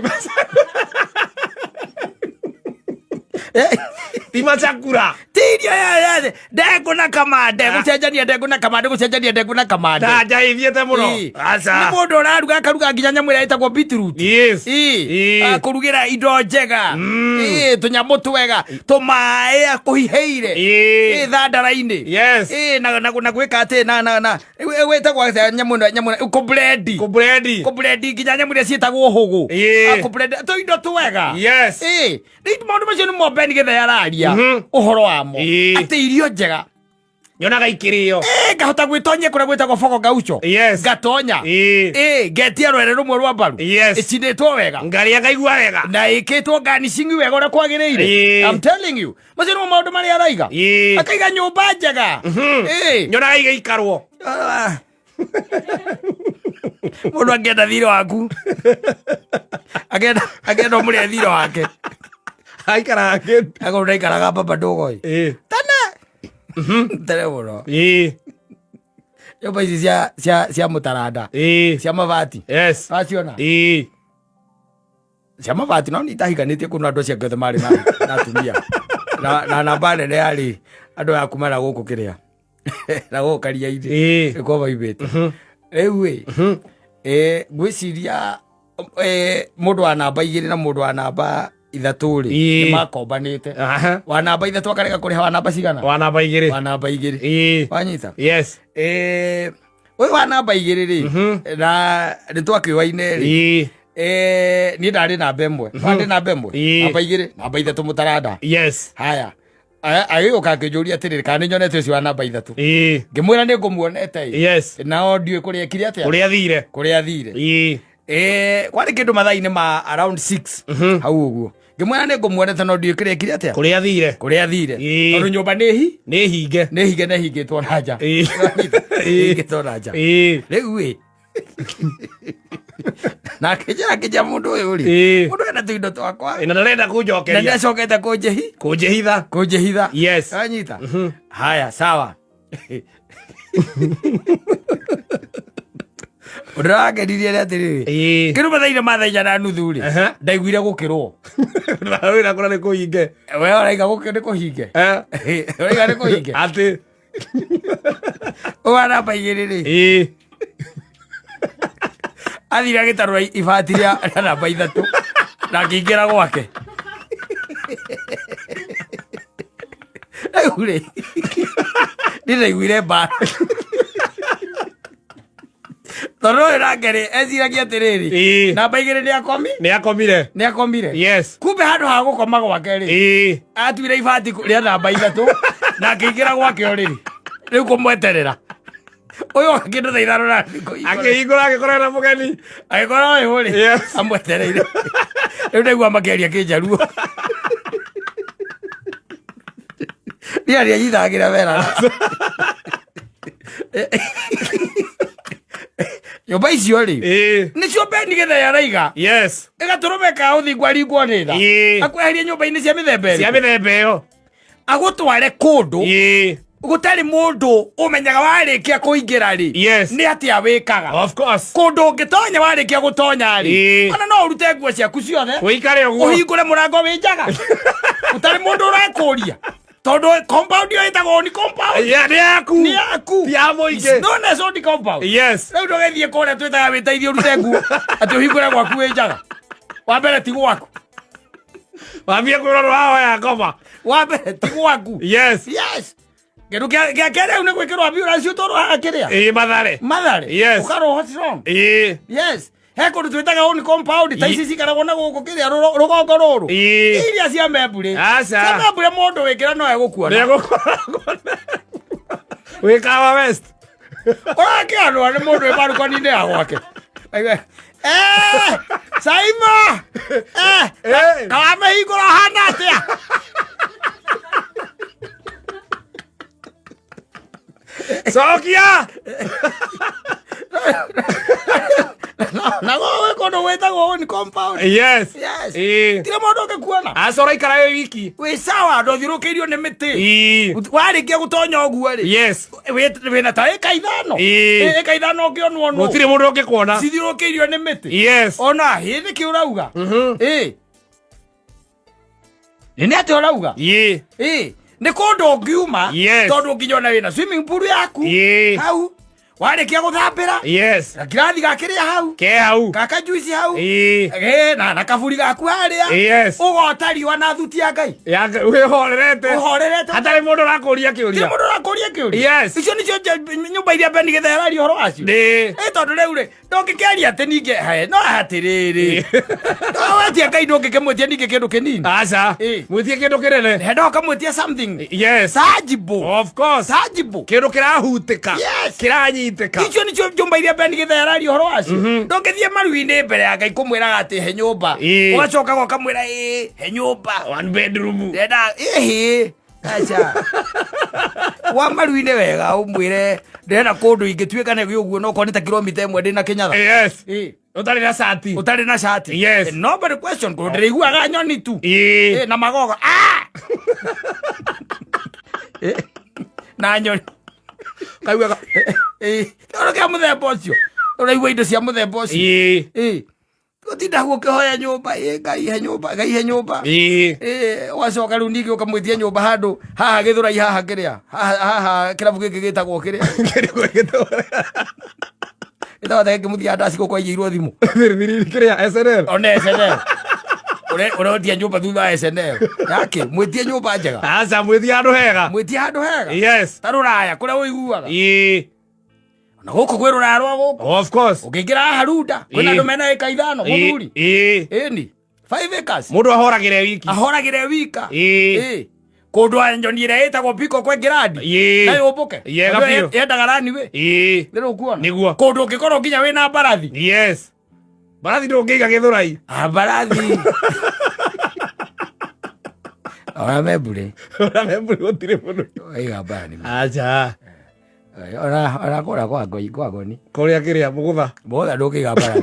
[SPEAKER 2] Ti macakura.
[SPEAKER 1] Ti irio ya ndengũ na kamande, gũcenjania ndengũ na kamande, gũcenjania ndengũ na kamande.
[SPEAKER 2] Na njaithiĩte mũno.
[SPEAKER 1] Ĩĩ.
[SPEAKER 2] Aca.
[SPEAKER 1] Nĩ mũndũ ũraruga akaruga nginya nyamũ ĩrĩa ĩtagwo beetroot.
[SPEAKER 2] Yes.
[SPEAKER 1] Ĩĩ.
[SPEAKER 2] Ĩĩ.
[SPEAKER 1] Akũrugĩra indo njega. Ĩĩ, tũnyamũ twega, tũmaĩ akũhihĩire.
[SPEAKER 2] Ĩĩ.
[SPEAKER 1] Ĩĩ, thandara-inĩ.
[SPEAKER 2] Yes.
[SPEAKER 1] Ĩĩ, na gwĩka atĩ na wĩtagwo atĩa nyamũ ĩno, nyamũ ĩno, kũblendi.
[SPEAKER 2] Kũblendi.
[SPEAKER 1] Kũblendi nginya nyamũ iria ciĩtagwo hũgũ.
[SPEAKER 2] Ĩĩ.
[SPEAKER 1] Akũblend tũindo twega.
[SPEAKER 2] Yes.
[SPEAKER 1] Ĩĩ, rĩu maũndũ macio nĩmo Ben Githae araria ũhoro wamo.
[SPEAKER 2] Ĩĩ.
[SPEAKER 1] Atĩ irio njega.
[SPEAKER 2] Nyonaga ikĩrĩo.
[SPEAKER 1] Ĩĩ, ngahota gwĩtonyia kũrĩa gwĩtagwo Fogo Gaucho.
[SPEAKER 2] Yes.
[SPEAKER 1] Ngatonya.
[SPEAKER 2] Ĩĩ.
[SPEAKER 1] Ĩĩ, ngetia rwere rũmwe rwa mbaru.
[SPEAKER 2] Yes.
[SPEAKER 1] Ĩcinĩtwo wega.
[SPEAKER 2] Ngarĩa ngaigua wega.
[SPEAKER 1] Na ĩkĩtwo garnishing wega ũrĩa kwagĩrĩire.
[SPEAKER 2] Ĩĩ.
[SPEAKER 1] I'm telling you. Macio nĩmo maũndũ marĩa araiga.
[SPEAKER 2] Ĩĩ.
[SPEAKER 1] Akaiga nyũmba njega. Ĩĩ.
[SPEAKER 2] Nyonaga igĩikarwo.
[SPEAKER 1] Ah. Mũndũ angĩenda thirĩ waku. Angĩenda angĩenda ũmũrĩhe thirĩ wake.
[SPEAKER 2] Aikaraga kĩ.
[SPEAKER 1] Akorwo ndaikaraga baba ndũgoi.
[SPEAKER 2] Ĩĩ.
[SPEAKER 1] Tene. Tene mũno.
[SPEAKER 2] Ĩĩ.
[SPEAKER 1] Nyũmba ici cia cia cia mũtaranda.
[SPEAKER 2] Ĩĩ.
[SPEAKER 1] Cia mabati.
[SPEAKER 2] Yes.
[SPEAKER 1] Waciona?
[SPEAKER 2] Ĩĩ.
[SPEAKER 1] Cia mabati no nitahikanĩtie kũu na andũ acio angĩ othe marĩ na atumia. Na namba nene yarĩ andũ aya kuma na gũkũ kĩrĩa. Na gũkũ karia-inĩ.
[SPEAKER 2] Ĩĩ.
[SPEAKER 1] Nĩkuo maumĩte. Rĩu ĩ, ngwĩciria mũndũ wa namba 2 na mũndũ wa namba 3 rĩ,
[SPEAKER 2] Ĩĩ.
[SPEAKER 1] nĩ makombanĩte.
[SPEAKER 2] Aha.
[SPEAKER 1] Wa namba 3 akarega kũrĩha wa namba cigana?
[SPEAKER 2] Wa namba 2.
[SPEAKER 1] Wa namba 2.
[SPEAKER 2] Ĩĩ.
[SPEAKER 1] Wanyita?
[SPEAKER 2] Yes.
[SPEAKER 1] Ũyũ wa namba 2 rĩ, na nĩ twakĩũaine rĩ,
[SPEAKER 2] Ĩĩ.
[SPEAKER 1] Niĩ ndarĩ namba 1. Warĩ namba 1?
[SPEAKER 2] Ĩĩ.
[SPEAKER 1] Namba 2, namba 3 mũtaranda.
[SPEAKER 2] Yes.
[SPEAKER 1] Haya. Agĩũka akĩnjũria atĩrĩrĩ, kana nĩ nyonete ũcio wa namba 3.
[SPEAKER 2] Ĩĩ.
[SPEAKER 1] Ngĩmwĩra nĩ ngũmuonete ĩ.
[SPEAKER 2] Yes.
[SPEAKER 1] Nao ndiũĩ kũrĩa ekire atĩa.
[SPEAKER 2] Kũrĩa thire.
[SPEAKER 1] Kũrĩa athire.
[SPEAKER 2] Ĩĩ.
[SPEAKER 1] Kwarĩ kĩndũ mathaa-inĩ ma around 6 hau ũguo. Ngĩmwĩra nĩ ngũmuonete no ndiũĩ kĩrĩa ekire atĩa.
[SPEAKER 2] Kũrĩa thire.
[SPEAKER 1] Kũrĩa athire.
[SPEAKER 2] Ĩĩ.
[SPEAKER 1] Tondũ nyũmba nĩ hi?
[SPEAKER 2] Nĩ hinge.
[SPEAKER 1] Nĩ hinge na hingĩtwo na nja.
[SPEAKER 2] Ĩĩ.
[SPEAKER 1] Hingĩtwo na nja.
[SPEAKER 2] Ĩĩ.
[SPEAKER 1] Rĩu ĩ. Na akĩnjĩra akĩnjĩra mũndũ ũyũ rĩ.
[SPEAKER 2] Ĩĩ.
[SPEAKER 1] Mũndũ ena tũindo twakwa.
[SPEAKER 2] Na ndarenda
[SPEAKER 1] Na
[SPEAKER 2] kũnjokeria.
[SPEAKER 1] nĩacokete kũnjĩhi.
[SPEAKER 2] Kũnjĩhitha.
[SPEAKER 1] Kũnjĩhitha.
[SPEAKER 2] Yes.
[SPEAKER 1] Wanyita? Haya, sawa. Ũndũ ũrĩa wangenirie nĩ atĩrĩrĩ.
[SPEAKER 2] Ĩĩ.
[SPEAKER 1] Kĩndũ mathaa-inĩ ma thaa 4:30 rĩ.
[SPEAKER 2] Aha.
[SPEAKER 1] Ndaiguire gũkĩrwo.
[SPEAKER 2] Wĩra kũrĩa nĩ kũhinge.
[SPEAKER 1] We ũraiga gũkĩ nĩ kũhinge.
[SPEAKER 2] Eh.
[SPEAKER 1] Ũraiga nĩ kũhinge.
[SPEAKER 2] Atĩ.
[SPEAKER 1] Ũyũ wa namba 2 rĩ.
[SPEAKER 2] Ĩĩ.
[SPEAKER 1] Athire agĩtarũra ibati rĩa namba 3 na akĩingĩra gwake. Rĩu rĩ, niĩ ndaiguire mbara. Tondũ ũyũ nake rĩ, eciragia atĩrĩrĩ,
[SPEAKER 2] Ĩĩ.
[SPEAKER 1] namba 2 nĩ akomi?
[SPEAKER 2] Nĩ akomire.
[SPEAKER 1] Nĩ akomire.
[SPEAKER 2] Yes.
[SPEAKER 1] Kumbe handũ ha gũkoma gwake rĩ,
[SPEAKER 2] Ĩĩ.
[SPEAKER 1] atuire ibati rĩa namba 3 na akĩingĩra gwake ũrĩrĩ. Rĩu kũmweterera. Ũyũ oka kĩndũ thaa 5 na nuthu kũhingũra.
[SPEAKER 2] Akĩhingũra agĩkora na mũgeni.
[SPEAKER 1] Agĩkora ũyũ rĩ,
[SPEAKER 2] Yes.
[SPEAKER 1] amwetereire. Rĩu ndaigua makĩaria kĩnjaruo. Niĩ arĩa nyitagĩra wera. Nyũmba icio rĩ,
[SPEAKER 2] Ĩĩ.
[SPEAKER 1] nĩcio Ben Githae araiga.
[SPEAKER 2] Yes.
[SPEAKER 1] Ĩgatũrũme ka ũthingu aringwo nĩ tha.
[SPEAKER 2] Ĩĩ.
[SPEAKER 1] Akweherie nyũmba-inĩ cia mĩthemba
[SPEAKER 2] Cia
[SPEAKER 1] ĩrĩkũ.
[SPEAKER 2] mĩthemba ĩyo.
[SPEAKER 1] Agũtware kũndũ
[SPEAKER 2] Ĩĩ.
[SPEAKER 1] gũtarĩ mũndũ ũmenyaga warĩkia kũingĩra rĩ.
[SPEAKER 2] Yes.
[SPEAKER 1] Nĩ atĩa wĩkaga.
[SPEAKER 2] Of course.
[SPEAKER 1] Kũndũ ũngĩtonya warĩkia gũtonya rĩ.
[SPEAKER 2] Ĩĩ.
[SPEAKER 1] Ona no ũrute nguo ciaku ciothe.
[SPEAKER 2] Wĩikare ũguo.
[SPEAKER 1] Ũhingũre mũrango wĩ njaga. Gũtarĩ mũndũ ũrakũria. Tondũ compound ĩyo ĩtagwo ni compound.
[SPEAKER 2] Yeah, nĩ yaku.
[SPEAKER 1] Nĩ yaku.
[SPEAKER 2] Ti ya mũingĩ.
[SPEAKER 1] It's known as Ondi compound.
[SPEAKER 2] Yes.
[SPEAKER 1] Rĩu ndũgĩthiĩ kũrĩa twĩtaga wĩteithie ũrute nguo. Atĩ ũhingũre gwaku wĩ njaga. Wa mbere ti gwaku.
[SPEAKER 2] Wambie kwĩrorwo wahoya ngoma.
[SPEAKER 1] Wa mbere ti gwaku.
[SPEAKER 2] Yes.
[SPEAKER 1] Yes. Kĩndũ gĩa kerĩ rĩu nĩ gwĩkĩrwo ambulance ũtwarwo haha kĩrĩa.
[SPEAKER 2] Ĩĩ Mathare.
[SPEAKER 1] Mathare.
[SPEAKER 2] Yes.
[SPEAKER 1] Ũkarwo what's wrong?
[SPEAKER 2] Ĩĩ.
[SPEAKER 1] Yes. He kũndũ twĩtaga own compound ta ici cikaragwo na gũkũ kĩrĩa rũgongo rũrũ.
[SPEAKER 2] Ĩĩ.
[SPEAKER 1] Iria cia membure.
[SPEAKER 2] Aca.
[SPEAKER 1] Cia membure mũndũ wĩkĩra no egũkuona.
[SPEAKER 2] Nĩ egũkora. Wĩ Kahawa West.
[SPEAKER 1] Ũrakĩanwo nĩ mũndũ wĩ barukoni-inĩ ya gwake. Aigue, Saima! Kawamĩhingũra hana atĩa?
[SPEAKER 2] Cokia!
[SPEAKER 1] Na gwĩ kũndũ gwĩtagwo own compound.
[SPEAKER 2] Yes.
[SPEAKER 1] Yes.
[SPEAKER 2] Ĩĩ.
[SPEAKER 1] Tirĩ mũndũ ũngĩkuona.
[SPEAKER 2] Aca ũraikara wĩ wiki.
[SPEAKER 1] Wĩ sawa ndũthiũrũkĩirio nĩ mĩtĩ.
[SPEAKER 2] Ĩĩ.
[SPEAKER 1] Warĩkia gũtonya ũguo rĩ.
[SPEAKER 2] Yes.
[SPEAKER 1] Wĩna ta ĩka 5.
[SPEAKER 2] Ĩĩ.
[SPEAKER 1] Ĩka 5 ũngĩonwo nũ.
[SPEAKER 2] Gũtirĩ mũndũ ũngĩkuona.
[SPEAKER 1] Cithiũrũkĩirio nĩ mĩtĩ.
[SPEAKER 2] Yes.
[SPEAKER 1] Ona hĩ nĩkĩ ũrauga? Ĩĩ. Nĩ atĩ ũrauga?
[SPEAKER 2] Ĩĩ.
[SPEAKER 1] Ĩ, nĩ kũndũ ũngiuma
[SPEAKER 2] Yes.
[SPEAKER 1] tondũ nginya ona wĩna swimming pool yaku
[SPEAKER 2] Ĩĩ.
[SPEAKER 1] hau warĩkia gũthambĩra
[SPEAKER 2] Yes.
[SPEAKER 1] gakirathi gakĩrĩa hau
[SPEAKER 2] Ke hau.
[SPEAKER 1] gaka juice hau
[SPEAKER 2] Ĩĩ.
[SPEAKER 1] Ĩ, na kaburi gaku harĩa
[SPEAKER 2] Yes.
[SPEAKER 1] ũgota riũa na thuti ya ngai
[SPEAKER 2] Ya wĩhorerete.
[SPEAKER 1] ũhorerete
[SPEAKER 2] Hatarĩ mũndũ ũrakũria
[SPEAKER 1] Gũtirĩ
[SPEAKER 2] kĩũria.
[SPEAKER 1] mũndũ ũrakũria kĩũria
[SPEAKER 2] Yes.
[SPEAKER 1] icio nĩcio nyũmba iria Ben Githae araria ũhoro wacio
[SPEAKER 2] Ĩĩ.
[SPEAKER 1] Ĩ, tondũ rĩu rĩ ndũngĩkĩaria atĩ ningĩ he no atĩrĩrĩ wetia ngai ndũngĩkĩmwĩtia ningĩ kĩndũ kĩnini
[SPEAKER 2] Aca.
[SPEAKER 1] Ĩĩ.
[SPEAKER 2] Mwĩtie kĩndũ kĩnene.
[SPEAKER 1] he no ũkamwĩtia something
[SPEAKER 2] Yes.
[SPEAKER 1] tangible
[SPEAKER 2] Of course.
[SPEAKER 1] tangible
[SPEAKER 2] Kĩndũ kĩrahutĩka.
[SPEAKER 1] Yes.
[SPEAKER 2] Kĩranyitĩka.
[SPEAKER 1] icio nĩcio nyũmba iria Ben Githae araria ũhoro wacio ndũngĩthiĩ maru-inĩ mbere ya ngai kũmwĩraga atĩ he nyũmba
[SPEAKER 2] Ĩĩ.
[SPEAKER 1] ũgacoka ũkamwĩra ĩ he nyũmba
[SPEAKER 2] One bedroom.
[SPEAKER 1] ndĩrenda ĩhĩ aca wa maru-inĩ wega ũmwĩre ndĩrenda kũndũ ingĩtuĩka nĩ ũguo no korwo nĩ ta kilomita ĩmwe ndĩ na kĩnyatha
[SPEAKER 2] Yes.
[SPEAKER 1] Ĩĩ.
[SPEAKER 2] Ũtarĩ na cati.
[SPEAKER 1] ũtarĩ na cati
[SPEAKER 2] Yes.
[SPEAKER 1] Eh, nobody question kũndũ ndĩrĩiguaga nyoni tu
[SPEAKER 2] Ĩĩ.
[SPEAKER 1] Ĩ, na magogo Ah! Ĩ, na nyoni
[SPEAKER 2] Kaiguaga.
[SPEAKER 1] Ĩ, kĩoro kĩa mũthemba ũcio ũraigua indo cia mũthemba ũcio
[SPEAKER 2] Ĩĩ.
[SPEAKER 1] Ĩ, ũtinda guo ũkĩhoya nyũmba ĩ, ngai he nyũmba ngai he nyũmba
[SPEAKER 2] Ĩĩ.
[SPEAKER 1] Ĩ, ũgacoka rĩu ningĩ ũkamwĩtia nyũmba handũ haha gĩthũrai haha kĩrĩa haha haha kĩrabu gĩkĩ gĩtagwo kĩrĩa
[SPEAKER 2] Kĩrĩkũ gĩtagwo?
[SPEAKER 1] gĩtagwo ta gĩkĩ mũthia ndaci gũkũ aigĩirwo thimũ
[SPEAKER 2] Thiri kĩrĩa SNL.
[SPEAKER 1] one SNL ũretia nyũmba thutha wa SNL yake mwĩtie nyũmba njega
[SPEAKER 2] Aca mwĩtie handũ hega.
[SPEAKER 1] mwĩtie handũ hega
[SPEAKER 2] Yes.
[SPEAKER 1] ta rũraya kũrĩa ũiguaga
[SPEAKER 2] Ĩĩ.
[SPEAKER 1] na gũkũ kwĩ rũraya rwa gũkũ
[SPEAKER 2] Of course.
[SPEAKER 1] ũngĩingĩra haha runda kwĩna
[SPEAKER 2] Ĩĩ.
[SPEAKER 1] andũ mena ĩka ithano mũthuri
[SPEAKER 2] Ĩĩ.
[SPEAKER 1] ĩni 5 acres
[SPEAKER 2] Mũndũ ahoragĩre wiki.
[SPEAKER 1] ahoragĩre wika
[SPEAKER 2] Ĩĩ.
[SPEAKER 1] Ĩĩ. kũndũ a nyoni ĩrĩa ĩtagwo piko kwengĩrandi
[SPEAKER 2] Ĩĩ.
[SPEAKER 1] na yũmbũke
[SPEAKER 2] Yega
[SPEAKER 1] Tondũ
[SPEAKER 2] biũ.
[SPEAKER 1] yendaga rani wĩ
[SPEAKER 2] Ĩĩ.
[SPEAKER 1] nĩrũkuona
[SPEAKER 2] Nĩguo.
[SPEAKER 1] kũndũ ũngĩkorwo nginya wĩna mbarathi
[SPEAKER 2] Yes. Mbarathi ndũngĩiga gĩthũrai.
[SPEAKER 1] Ah, mbarathi ona membure
[SPEAKER 2] Ona membure gũtirĩ mũndũ.
[SPEAKER 1] aiga mbarathi
[SPEAKER 2] Aca.
[SPEAKER 1] ona ona kũrĩa kwa ngoi kwa ngoni
[SPEAKER 2] Kũrĩa kĩrĩa mũgũtha.
[SPEAKER 1] mothe ndũngĩiga mbarathi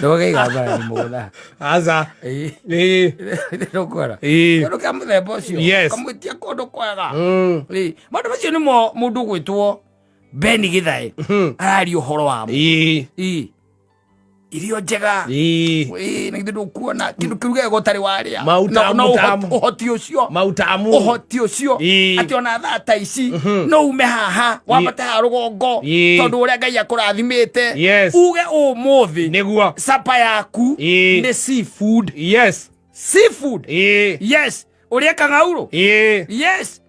[SPEAKER 1] ndũngĩiga mbarathi mũgũtha
[SPEAKER 2] Aca.
[SPEAKER 1] Ĩĩ.
[SPEAKER 2] Ĩĩ.
[SPEAKER 1] nĩũkuona
[SPEAKER 2] Ĩĩ.
[SPEAKER 1] kĩndũ kĩa mũthemba ũcio
[SPEAKER 2] Yes.
[SPEAKER 1] kamwĩtia kũndũ kwega
[SPEAKER 2] Mm.
[SPEAKER 1] Ĩĩ. maũndũ macio nĩmo mũndũ ũgwĩtwo Ben Githae araria ũhoro wamo
[SPEAKER 2] Ĩĩ.
[SPEAKER 1] Ĩĩ. irio njega
[SPEAKER 2] Ĩĩ.
[SPEAKER 1] Ĩĩ, na githĩ ndũkuona kĩndũ kĩu gego ũtarĩ warĩa
[SPEAKER 2] Mautamu
[SPEAKER 1] Na- na
[SPEAKER 2] tamu.
[SPEAKER 1] ũhoti ũcio
[SPEAKER 2] Mautamu.
[SPEAKER 1] ũhoti ũcio
[SPEAKER 2] Ĩĩ.
[SPEAKER 1] atĩ ona thaa ta ici no ume haha wambate haha rũgongo
[SPEAKER 2] Ĩĩ.
[SPEAKER 1] tondũ ũrĩa ngai akũrathimĩte
[SPEAKER 2] Yes.
[SPEAKER 1] uge ũmũthĩ
[SPEAKER 2] Nĩguo.
[SPEAKER 1] capa yaku
[SPEAKER 2] Ĩĩ.
[SPEAKER 1] nĩ seafood
[SPEAKER 2] Yes.
[SPEAKER 1] seafood
[SPEAKER 2] Ĩĩ.
[SPEAKER 1] yes ũrĩa kang'aurũ
[SPEAKER 2] Ĩĩ.
[SPEAKER 1] yes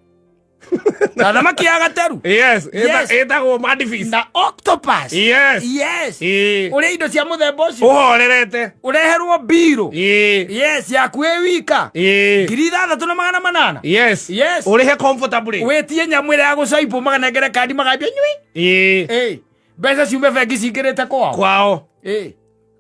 [SPEAKER 1] na thamaki ya gateru
[SPEAKER 2] Yes.
[SPEAKER 1] Yes.
[SPEAKER 2] Ĩtagwo madfish.
[SPEAKER 1] na octopus
[SPEAKER 2] Yes.
[SPEAKER 1] yes
[SPEAKER 2] Ĩĩ.
[SPEAKER 1] ũrĩa indo cia mũthemba ũcio
[SPEAKER 2] Ũhorerete.
[SPEAKER 1] ũreherwo mbirũ
[SPEAKER 2] Ĩĩ.
[SPEAKER 1] yes yaku ĩ wika
[SPEAKER 2] Ĩĩ.
[SPEAKER 1] 6800
[SPEAKER 2] Yes.
[SPEAKER 1] Yes.
[SPEAKER 2] Ũrĩhe comfortably.
[SPEAKER 1] wĩtie nyamũ ĩrĩa ya gũcaibwo maganengere kandi magambia nyui
[SPEAKER 2] Ĩĩ.
[SPEAKER 1] Ĩ, mbeca ciume bengi cingĩrĩte kwao
[SPEAKER 2] Kwao.
[SPEAKER 1] Ĩ,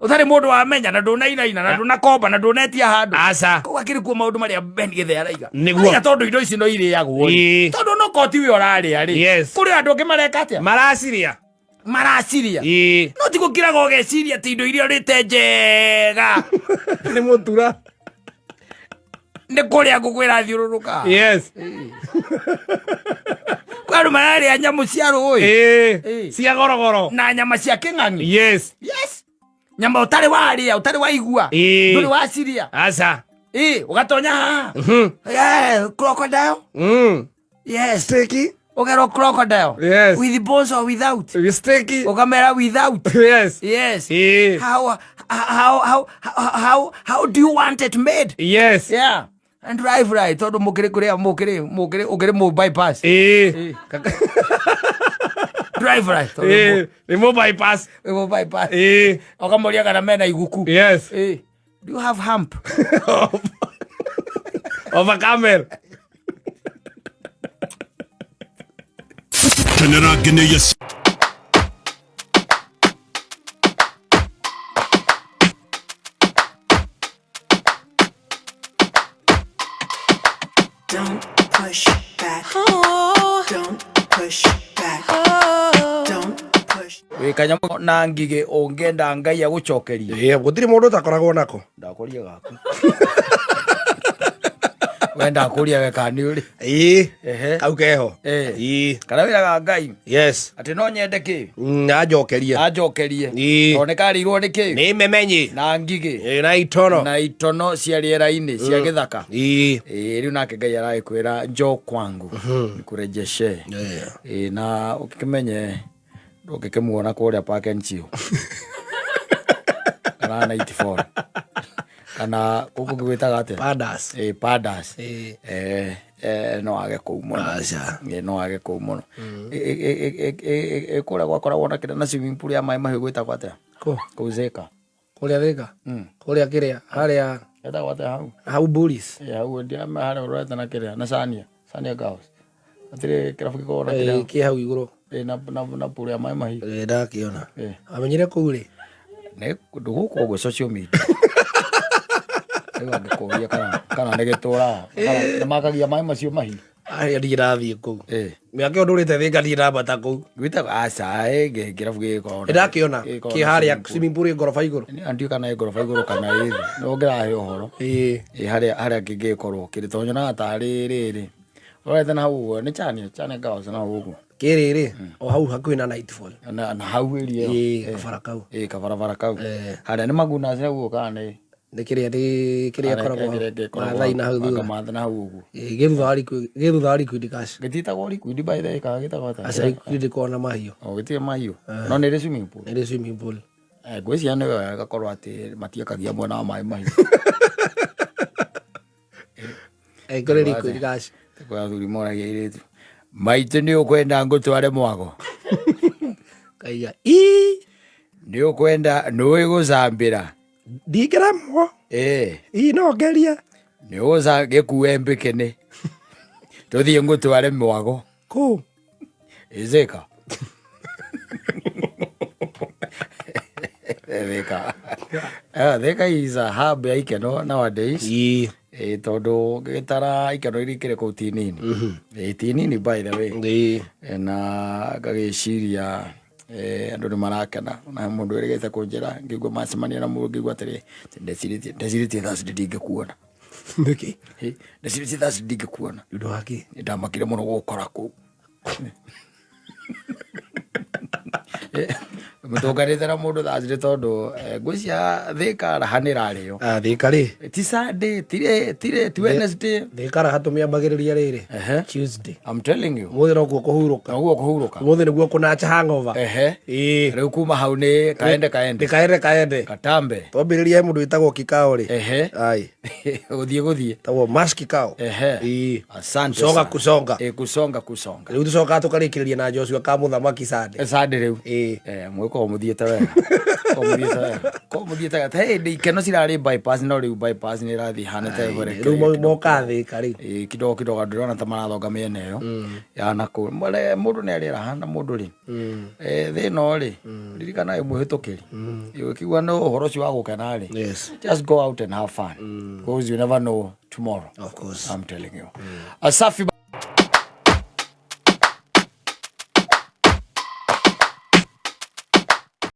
[SPEAKER 1] ũtarĩ mũndũ wamenya na ndũnainaina na ndũnakomba na ndũnetia handũ
[SPEAKER 2] Aca.
[SPEAKER 1] kũu akĩrĩ kuo maũndũ marĩa Ben Githae araiga
[SPEAKER 2] Nĩguo.
[SPEAKER 1] Araiga tondũ indo ici no irĩagwo rĩ
[SPEAKER 2] Ĩĩ.
[SPEAKER 1] tondũ no koti we ũrarĩa rĩ
[SPEAKER 2] Yes.
[SPEAKER 1] kũrĩ andũ angĩ mareka atĩa
[SPEAKER 2] Maraciria.
[SPEAKER 1] maraciria
[SPEAKER 2] Ĩĩ.
[SPEAKER 1] no ti gũkiraga ũgeciria atĩ indo iria ũrĩte njega
[SPEAKER 2] Nĩ mũtura.
[SPEAKER 1] nĩ kũrĩa ngũkũ ĩrathiũrũrũka
[SPEAKER 2] Yes.
[SPEAKER 1] kwĩ andũ mararĩa nyamũ cia rũĩ
[SPEAKER 2] Ĩĩ.
[SPEAKER 1] Ĩĩ.
[SPEAKER 2] Cia gorogoro.
[SPEAKER 1] na nyama cia kĩng'ang'i
[SPEAKER 2] Yes.
[SPEAKER 1] yes nyama ũtarĩ warĩa ũtarĩ waigua
[SPEAKER 2] Ĩĩ.
[SPEAKER 1] ndũrĩ waciria
[SPEAKER 2] Aca.
[SPEAKER 1] Ĩĩ, ũgatonya haha Yeah, crocodile
[SPEAKER 2] Mm.
[SPEAKER 1] yes
[SPEAKER 2] Sticky.
[SPEAKER 1] ũgerwo crocodile
[SPEAKER 2] Yes.
[SPEAKER 1] with bones or without
[SPEAKER 2] Sticky.
[SPEAKER 1] ũkamera without
[SPEAKER 2] Yes.
[SPEAKER 1] yes
[SPEAKER 2] Ĩĩ.
[SPEAKER 1] how, how, how, how, how do you want it made
[SPEAKER 2] Yes.
[SPEAKER 1] yeah and drive right tondũ mũkĩrĩ kũrĩa mũkĩrĩ mũkĩrĩ ũkĩrĩ mũ bypass
[SPEAKER 2] Ĩĩ.
[SPEAKER 1] drive right tondũ
[SPEAKER 2] Ĩĩ. Nĩ mũ bypass.
[SPEAKER 1] mũ bypass
[SPEAKER 2] Ĩĩ.
[SPEAKER 1] ũkamũria kana mena iguku
[SPEAKER 2] Yes.
[SPEAKER 1] Ĩĩ. do you have hump
[SPEAKER 2] Of a camel.
[SPEAKER 5] Kenera ngeneia
[SPEAKER 3] Don't push back.
[SPEAKER 4] Oh,
[SPEAKER 3] Don't push back.
[SPEAKER 4] oh.
[SPEAKER 3] Don't push.
[SPEAKER 1] wĩ kanyamũ na ngigĩ ũngĩenda ngai agũcokerie
[SPEAKER 2] Ĩĩ, gũtirĩ mũndũ ũtakoragwo nako.
[SPEAKER 1] ndakoria gaku Wenda kũria we kana nĩ ũrĩ.
[SPEAKER 2] Ĩĩ.
[SPEAKER 1] Ehe.
[SPEAKER 2] Kau keho.
[SPEAKER 1] Eh.
[SPEAKER 2] Ĩĩ.
[SPEAKER 1] Kana wĩraga Ngai
[SPEAKER 2] Yes.
[SPEAKER 1] atĩ no nyende kĩ
[SPEAKER 2] Anjokerie.
[SPEAKER 1] anjokerie
[SPEAKER 2] Ĩĩ.
[SPEAKER 1] tondũ nĩ karĩirwo nĩ kĩ
[SPEAKER 2] Nĩ memenyi.
[SPEAKER 1] na ngigĩ
[SPEAKER 2] Ĩĩ, na itono.
[SPEAKER 1] na itono cia rĩera-inĩ cia gĩthaka.
[SPEAKER 2] Ĩĩ.
[SPEAKER 1] Ĩĩ, rĩu nake Ngai aragĩkwĩra njoo kwangu nikurejeshe.
[SPEAKER 2] Yeah.
[SPEAKER 1] Ĩĩ, na ũkĩmenye ndũngĩkĩmuona kũrĩa Park and Chill kana 94 kana gũkũ gwĩtaga atĩa?
[SPEAKER 2] Padas.
[SPEAKER 1] Ĩĩ, Padas.
[SPEAKER 2] Ĩĩ.
[SPEAKER 1] Eh, no age kũu mũno.
[SPEAKER 2] Aca.
[SPEAKER 1] Ĩĩ, no age kũu mũno. Ĩ kũrĩa gwakoragwo na kĩrĩa na swimming pool ya maĩ mahiũ gwĩtagwo atĩa?
[SPEAKER 2] Kũ?
[SPEAKER 1] Kũu Thika.
[SPEAKER 2] Kũrĩa Thika? Kũrĩa kĩrĩa? Harĩa
[SPEAKER 1] Getagwo atĩa hau?
[SPEAKER 2] hau Bullies.
[SPEAKER 1] Ĩĩ, hau ndiame harĩa ũrorete na kĩrĩa na Sania, Sania Girls. Hatirĩ kĩrabu gĩkoragwo na
[SPEAKER 2] Ĩĩ,
[SPEAKER 1] kĩrĩa
[SPEAKER 2] kĩ hau igũrũ.
[SPEAKER 1] ĩĩ, na pool ya maĩ mahiũ.
[SPEAKER 2] Ĩĩ, ndakĩona.
[SPEAKER 1] Ĩĩ.
[SPEAKER 2] Amenyire kũu rĩ?
[SPEAKER 1] Nĩ kũndũ gũkũ ũguo social media. Rĩu angĩkũria kana nĩ gĩtũraga kana nĩ makagia maĩ macio mahiũ.
[SPEAKER 2] Harĩa ndirĩ ndathiĩ kũu.
[SPEAKER 1] Ĩĩ.
[SPEAKER 2] Mĩaka ĩyo ndũrĩte Thika ndirĩ ndambata kũu.
[SPEAKER 1] Gwĩtagwo aca ĩ kĩrabu gĩgĩkoragwo
[SPEAKER 2] Nĩ ndakĩona
[SPEAKER 1] gĩgĩkoragwo
[SPEAKER 2] kĩ
[SPEAKER 1] na
[SPEAKER 2] harĩa
[SPEAKER 1] swimming pool.
[SPEAKER 2] swimming pool ĩ ngoroba igũrũ.
[SPEAKER 1] Ndiũĩ kana ĩ ngoroba igũrũ kana ĩ thĩ. No ngĩrahe ũhoro.
[SPEAKER 2] Ĩĩ.
[SPEAKER 1] Ĩ harĩa kĩngĩgĩkorwo kĩrĩ tondũ nyonaga tarĩ rĩrĩ. Ũrorete na hau ũguo nĩ Chania, Chania Girls na hau ũguo.
[SPEAKER 2] Kĩrĩrĩ o hau hakuhĩ na Nightfall.
[SPEAKER 1] Na hau area ĩyo.
[SPEAKER 2] Ĩĩ, kabara kau.
[SPEAKER 1] Ĩ kabarabara kau.
[SPEAKER 2] Eh.
[SPEAKER 1] Harĩa nĩ Magunas hau ũguo kana nĩ
[SPEAKER 2] Nĩ kĩrĩa nĩ kĩrĩa ĩkoragwo
[SPEAKER 1] kĩrĩa gĩkoragwo
[SPEAKER 2] Maathai na hau thutha.
[SPEAKER 1] Maathai na hau ũguo.
[SPEAKER 2] Ĩĩ, gĩ thutha wa Liquid- gĩ thutha wa Liquid Cash.
[SPEAKER 1] Gĩtiĩtagwo Liquid by the way kana gĩtagwo atĩa?
[SPEAKER 2] Aca Liquid ndĩkoragwo na mahiũ.
[SPEAKER 1] O gĩtirĩ mahiũ. No nĩ ĩrĩ swimming pool.
[SPEAKER 2] Nĩ ĩrĩ swimming pool.
[SPEAKER 1] Eh, ngwĩciria nĩ wega ĩgakorwo atĩ matiakagia mwena wa maĩ mahiũ.
[SPEAKER 2] Ĩĩ, kũrĩ Liquid Cash.
[SPEAKER 1] Kwa athuri moragia airĩtu. Maitũ nĩ ũkwenda ngũtware mwago?
[SPEAKER 2] Kaiga ii
[SPEAKER 1] Nĩ ũkwenda nĩũĩ gũcambĩra?
[SPEAKER 2] ndingĩremwo.
[SPEAKER 1] Ĩĩ.
[SPEAKER 2] Ii no ngerie.
[SPEAKER 1] Nĩ ũgũca gĩkue mbĩkĩnĩ. Tũthiĩ ngũtware mwago.
[SPEAKER 2] Kũ?
[SPEAKER 1] Ĩzĩka. Thika. Thika is a hub ya ikeno nowadays.
[SPEAKER 2] Ii.
[SPEAKER 1] Ĩ tondũ ngĩgĩtara ikeno iria ikĩrĩ kũu ti nini. Ĩ ti nini by the way.
[SPEAKER 2] Ĩĩ.
[SPEAKER 1] Na ngagĩciria andũ nĩ marakena na mũndũ wĩrĩgĩte kũnjĩra ngĩigua macemania na mũndũ ngĩigua atĩrĩ ndecirĩtie thaa cindĩ ndingĩkuona.
[SPEAKER 2] Nĩkĩ?
[SPEAKER 1] Ĩ, ndecirĩtie thaa cindĩ ndingĩkuona.
[SPEAKER 2] Nĩ ũndũ wa kĩ?
[SPEAKER 1] Nĩ ndamakire mũno gũgũkora kũu. Mũtũnganĩte na mũndũ thaa cindĩ tondũ ngwĩciria Thika raha nĩ ĩrarĩo.
[SPEAKER 2] Ah, Thika rĩ?
[SPEAKER 1] Ti Sunday, tirĩ ti Wednesday.
[SPEAKER 2] Thika raha tũmĩambagĩrĩria rĩrĩ.
[SPEAKER 1] Ehe.
[SPEAKER 2] Tuesday.
[SPEAKER 1] I'm telling you.
[SPEAKER 2] Ũmũthĩ nokuo kũhurũka.
[SPEAKER 1] Noguo kũhurũka.
[SPEAKER 2] Ũmũthĩ nĩguo kũnacha hangover.
[SPEAKER 1] Ehe.
[SPEAKER 2] Ĩĩ.
[SPEAKER 1] Rĩu kuma hau nĩ kaende kaende.
[SPEAKER 2] Nĩ kaende kaende.
[SPEAKER 1] Katambe.
[SPEAKER 2] Twambĩrĩria he mũndũ wĩtagwo Kikao rĩ.
[SPEAKER 1] Ehe.
[SPEAKER 2] Ai.
[SPEAKER 1] Gũthiĩ gũthiĩ.
[SPEAKER 2] Tagwo Mash Kikao.
[SPEAKER 1] Ehe.
[SPEAKER 2] Ĩĩ.
[SPEAKER 1] Asante.
[SPEAKER 2] Kusonga
[SPEAKER 1] sana.
[SPEAKER 2] kusonga.
[SPEAKER 1] Ĩ kusonga kusonga.
[SPEAKER 2] Rĩu tũcokaga tũkarĩkĩrĩria na Joshua ka mũthamaki Sunday.
[SPEAKER 1] Sunday rĩu.
[SPEAKER 2] Ĩĩ.
[SPEAKER 1] Eh, mwĩkorwo mũthiĩte wega. Korwo mũthiĩte wega. Korwo mũthiĩte wega. He hĩndĩ ikeno cirarĩ bypass no rĩu bypass nĩ ĩrathiĩ ĩhanĩte
[SPEAKER 2] Rĩu
[SPEAKER 1] ĩgwerekeire.
[SPEAKER 2] moka Thika rĩu.
[SPEAKER 1] Ĩ, kidogo kidogo andũ ndĩrona ta marathonga mĩena ĩyo ya nakũu. Mũndũ nĩ arĩ raha na mũndũ rĩ thĩ ĩno rĩ ririkana ĩ mwĩhĩtũkĩri ũkĩigua nĩ ũhoro ũcio wa gũkena rĩ
[SPEAKER 2] Yes.
[SPEAKER 1] just go out and have fun because you never know tomorrow.
[SPEAKER 2] Of course.
[SPEAKER 1] I'm telling you. Asafi.